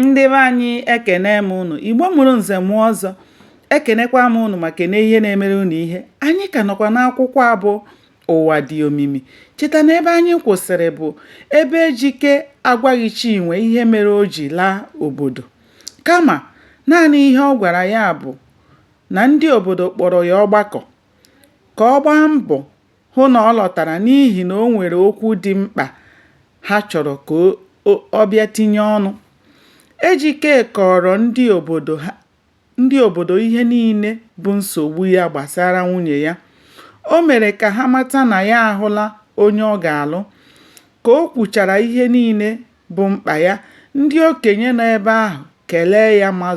Ndị be anyị ekene m unu. Igbo mụrụ nze mụọ ọzọ, ekenekwa m unu ma kene ihe na-emere unu ihe. Anyị ka nọkwa n'akwụkwọ a bụ Ụwa Dị Omimi. Cheta na ebe anyị kwụsịrị bụ ebe Ejike agwaghị Chinwe ihe mere o ji laa obodo. Kama, naanị ihe ọ gwara ya bụ na ndị obodo kpọrọ ya ọgbakọ, ka ọ gbaa mbọ hụ na ọ lọtara n'ihi na o nwere okwu dị mkpa ha chọrọ ka ọ bịa tinye ọnụ. Ejike kọọrọ ndị obodo ihe niile bụ nsogbu ya gbasara nwunye ya. O mere ka ha mata na ya ahụla onye ọ ga-alụ. Ka o kwuchara ihe niile bụ mkpa ya, ndị okenye nọ ebe ahụ kelee ya ma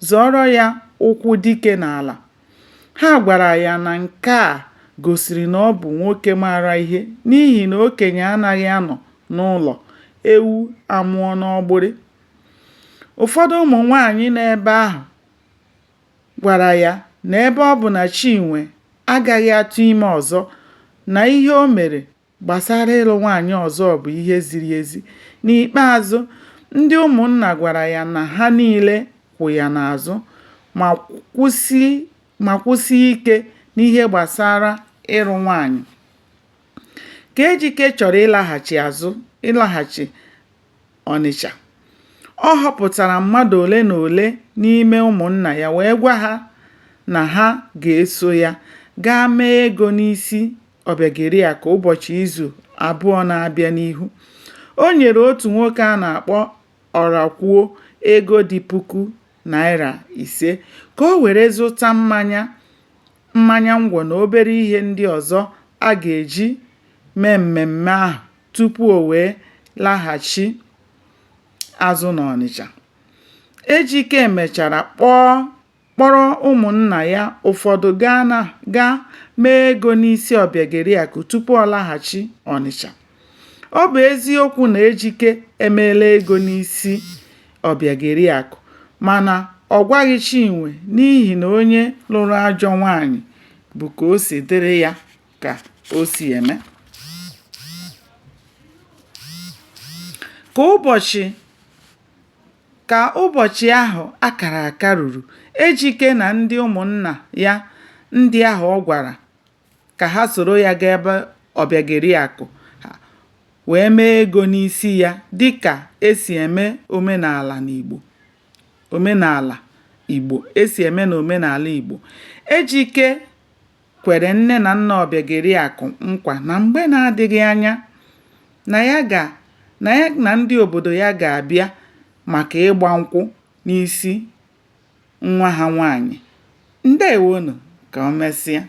zọọrọ ya ụkwụ dike n'ala. Ha gwara ya na nke a gosiri na ọ bụ nwoke maara ihe n'ihi na okenye anaghị anọ n'ụlọ ewu amụọ n'ọgbụrị. Ụfọdụ ụmụ nwaanyị nọ ebe ahụ gwara ya na ebe ọ bụ na Chinwe agaghị atụ ime ọzọ, na ihe o mere gbasara ịlụ nwaanyị ọzọ bụ ihe ziri ezi. N'ikpeazụ, ndị ụmụnna gwara ya na ha niile kwụ ya n'azụ ma kwụsie ike n'ihe gbasara ịlụ nwaanyị. Ka Ejike chọrọ ịlaghachi Ọnịcha, ọ họpụtara mmadụ ole na ole n'ime ụmụnna ya wee gwa ha na ha ga-eso ya gaa mee ego n'isi Ọbịageriakụ ụbọchị izu 2 na-abịa n'ihu. O nyere otu nwoke a na-akpọ Ọrakwuo ego dị ₦5,000 ka o were zụta mmanya ngwọ na obere ihe ndị ọzọ a ga-eji mee mmemme ahụ tupu o wee laghachi azụ n'Ọnịcha. Ejike mechara kpọrọ ụmụnna ya ụfọdụ gaa mee ego n'isi Ọbịageriakụ tupu ọ laghachi Ọnịcha. Ọ bụ eziokwu na Ejike emeela ego n'isi Ọbịageriakụ mana ọ gwaghị Chinwe n'ihi na onye lụrụ ajọ nwaanyị bụ ka o si dịrị ya ka o si eme. Ka ụbọchị ahụ a kara aka ruru, Ejike na ndị ụmụnna ya ndị ahụ ọ gwara ka ha soro ya gaa be Ọbịageriakụ ha wee mee ego n'isi ya dị ka e si eme n'omenala Igbo. Ejike kwere nne na nna Ọbịageriakụ nkwa na mgbe na-adịghị anya na ya na ndị obodo ya ga-abịa maka ịgba nkwụ n'isi nwa ha nwaanyị. Ndeewonụ, ka o mesịa.